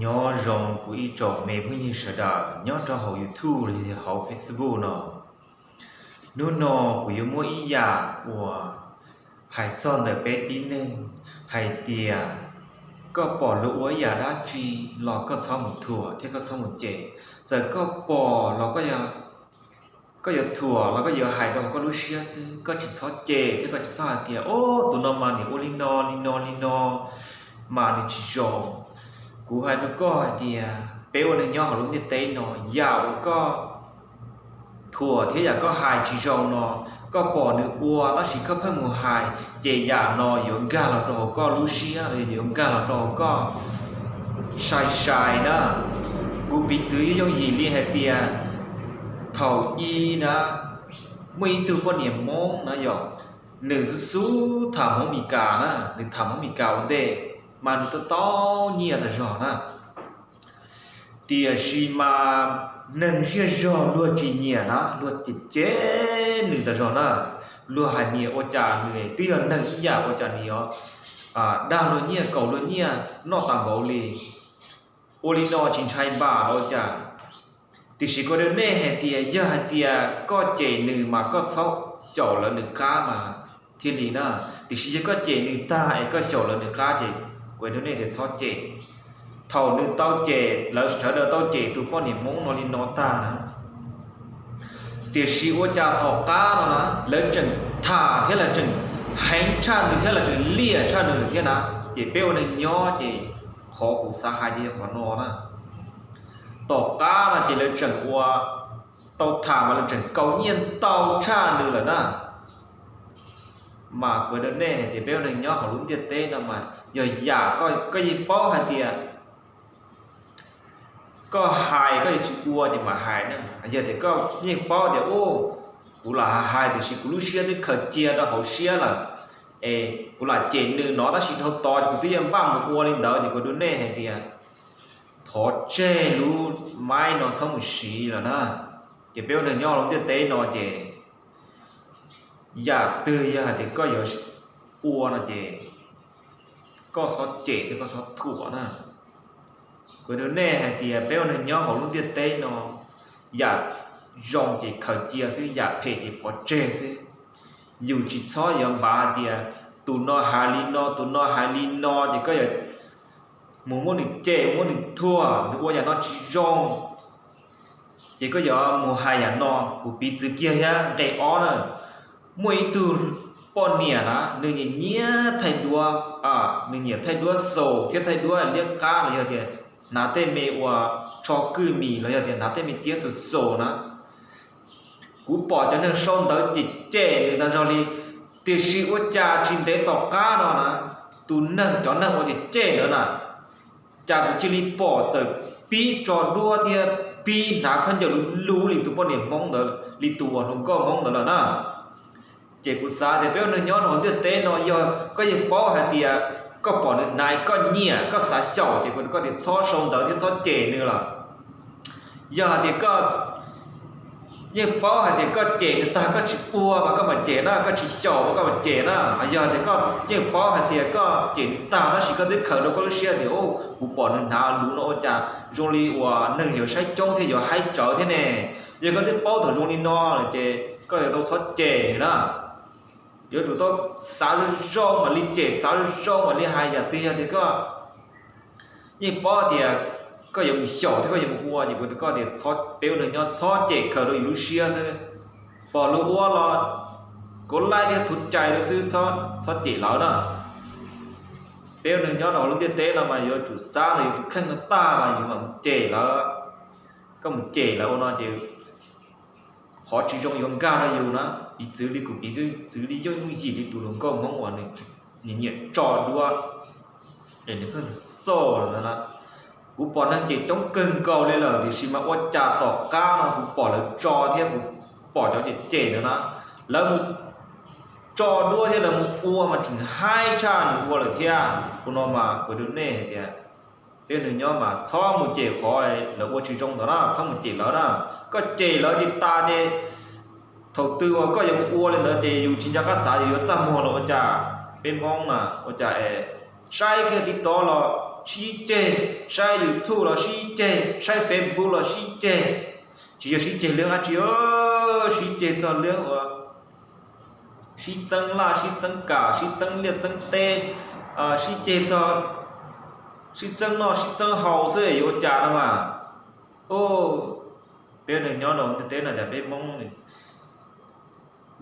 Nyob zoo kuv ib tsoom me phooj ywg sawv daws nyob rau hauv YouTube los yog hauv Facebook no. Hnub no kuv yuav muab ib yam uas hais txog ntawm peb tib neeg hais tias koj pom luag ua ib yam dab tsi los koj txhob mus thuam thiab koj txhob mus cem. Txawm koj pom los koj yuav thuam los koj yuav hais rau hauv koj lub siab xwb, koj tsis txhob cem thiab koj tsis txhob hais tias, o, tus no mas nws ua li no li no li no mas nws tsis zoo. Kuv hais rau koj hais tias peb ua neeg nyob hauv lub ntiaj teb no, yam uas koj thuam thiab yam koj hais tsis zoo no, koj pom nws ua tab sis koj pheej mus hais, ces yam no yuav nkag los rau hauv koj lub siab los yuav nkag los rau hauv koj sai sai na. Kuv piv txwv yooj yim li hais tias thaum ub na, muaj ib tug poj niam Hmoob na yom, nws xub xub tham Hmoob Mes Kas na, nws tham Hmoob Mes Kas ua ntej, mas nws tau tau nyiaj tas zog na. Tiam sis mas neeg zej zog luag tsis nyiam na, luag cem cem nws tas zog na. Luag hais tias ua cas nws twb yog neeg ib yam ua cas nws yuav dag luag nyiaj kaus luag nyiaj noj tas npaum li, ua li no tsis ntshai npam los ua cas. Tiam sis kuv hais rau nej hais tias yog hais tias koj cem nws mas koj txhob xyaum lawv nws qab mas thiaj li na. Tiam sis yog koj cem nws tag es koj xyaum lawv nws qab ces kuv hais rau nej tias txhob cem. Thaum nws tau cem, lawv sawv daws tau cem tus poj niam Hmoob no li no tag na, tiam sis ua cas tom qab no na lawv tseem tham thiab lawv tseem heev tshaj nws thiab lawv tseem liam tshaj nws thiab na. Ces peb ua neeg nyob ces qhov kuv xav hais ces yog qhov no na. Tom qab no ces lawv tseem ua, tau tham mas lawv tseem kaus nyiaj ntau tshaj nws lawm na. Mas kuv hais rau nej hais tias peb ua neeg nyob hauv lub ntiaj teb no mas yog yam koj yeej paub hais tias koj hais koj yuav tsis ua ces mam hais na. Yog tias koj yeej paub tias, u, kuv lam hais tiam sis kuv lub siab twb khaws cia rau hauv siab lawm, es kuv lam cem nws no tab sis dhau tod kuv twb yeej npaj mus ua li ntawd ces kuv hais rau nej hais tias thov tseg lub maib no txhob mus siv lawm na. Ces peb ua neeg nyob hauv lub ntiaj teb no ces yam twg yog hais tias koj yuav ua no ces koj txhob cem thiab koj txhob thuam na. Kuv hais rau nej hais tias peb ua neeg nyob hauv lub ntiaj teb no, yam zoo ces khaws cia xwb, yam phem ces pov tseg xwb. Yus tsis txhob yuav npav hais tias tus no hais li no, tus no hais li no ces koj yuav mus muab nws cem, muab nws thuam, nws ua yam no tsis zoo, ces koj yuav mus hais yam no. Kuv piv txwv kiag thiab nqe ob na, muaj ib tug poj niam na nws nyiam nyiam thaij duab, nws nyiam thaij duab xaus thiab thaij duab liab qab los yog tias hnav tej me uas tsho kwj mis los yog tias hnav tej me tiab xaus xaus na. Kuv pom cov neeg sau ntawv cem cem nws tas zog li, tiam sis ua cas tsis ntev tom qab no na, tus neeg, cov neeg uas cem cem ntawd na, cas kuv cia li pom txawm pib tso duab thiab pib hnav khaub ncaws luv luv li tus poj niam Hmoob ntawd, li tus uas hluas nkauj Hmoob ntawd lawm na. Ces kuv xav tias peb ua neeg nyob rau hauv ntiaj teb no yog koj yeej paub hais tias koj pom nws hnav koj nyiam koj xav xyaum ces kuv hais koj tias txhob sau ntawv thiab txhob cem nws lawm. Yog hais tias koj yeej paub hais tias koj cem nws tag koj tsis ua mas koj mam cem na, koj tsis xyaum mas koj mam cem na. Yog tias koj yeej paub hais tias koj cem nws tag tab sis koj twb khaws rau koj lub siab tias, u, kuv pom nws hnav luv no ua cas zoo li uas neeg yuav saib coob thiab yuav haib tsawv thiab ne. Yog koj twb paub thaum zoo li no ces koj yuav tau txhob cem nws na. Yuav tsum tau xav zoo zoo mam li cem, xav zoo zoo mam li hais. Yam twg yog tias koj yeej paub tias koj yuav mus xyaum thiab koj yuav mus ua ces kuv hais koj tias peb ua neeg nyob txhob cem khaws rau yus lub siab xwb. Pom luag ua los kov laib thiab thuv cai rau xwb, txhob cem lawv na. Peb ua neeg nyob rau hauv lub ntiaj teb no mas yuav tsum xav ntawm yus tus kheej no tag mas yus mam mus cem lawv. Koj mus cem lawv ua no ces qhov tsis zoo yuav nkag rau yus na. Piv txwv li kuv piv txwv li yooj yooj yim li tus hluas nkauj Hmoob uas nws nyiam tso duab es nws pheej xauj lawm ntawd na. Kuv pom neeg cem coob kawg nkaus li lawm tiam sis mas ua cas tom qab no kuv pom lawv tso thiab kuv pom cov cem cem ntawd na, lawv mus tso duab thiab lawv mus ua mas tseem haib tshaj nws ua lawm thiab. Ua no mas kuv hais rau nej hais tias peb neeg nyob mas txhob mus cem qhov lawv ua tsis zoo ntawd na, txhob mus cem lawv na. Koj cem lawv ces tas ces thaum twg uas koj yuav mus ua li ntawd ces yus tsis nco qab xav yus yuav txaj muag los ua cas. Peb Hmoob na ua cas es Saib kiag TikTok los sib ceg, saib YouTube los sib ceg, saib Facebook los sib ceg. Tsis yog sib ceg lub dab tsi, sib ceg txog lub uas sib txeeb laj sib txeeb kam, sib txeeb liaj txeeb teb, sib ceg txog, sib txeeb noj sib txeeb haus xwb, yuav ua cas no mas. Peb neeg nyob rau ntiaj teb no cas peb Hmoob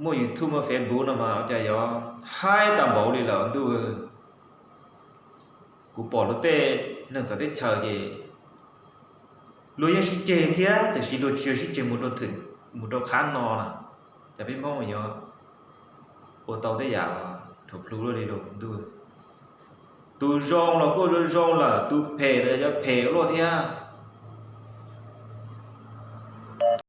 muaj YouTube muaj Facebook no mas ua cas yuav haib tag npaum li lawm ntuj. Kuv pom luag tej neeg txawv teb chaws ces luag yeej sib ceg thiab tiam sis luag tsis yog sib ceg mus rau qhab no na. Cas peb Hmoob yuav ua tau tej yam thaum plhu luaj li lawm ntuj. Tus zoo los kuj zoo zoo lawm, tus phem los yuav phem luaj thiab.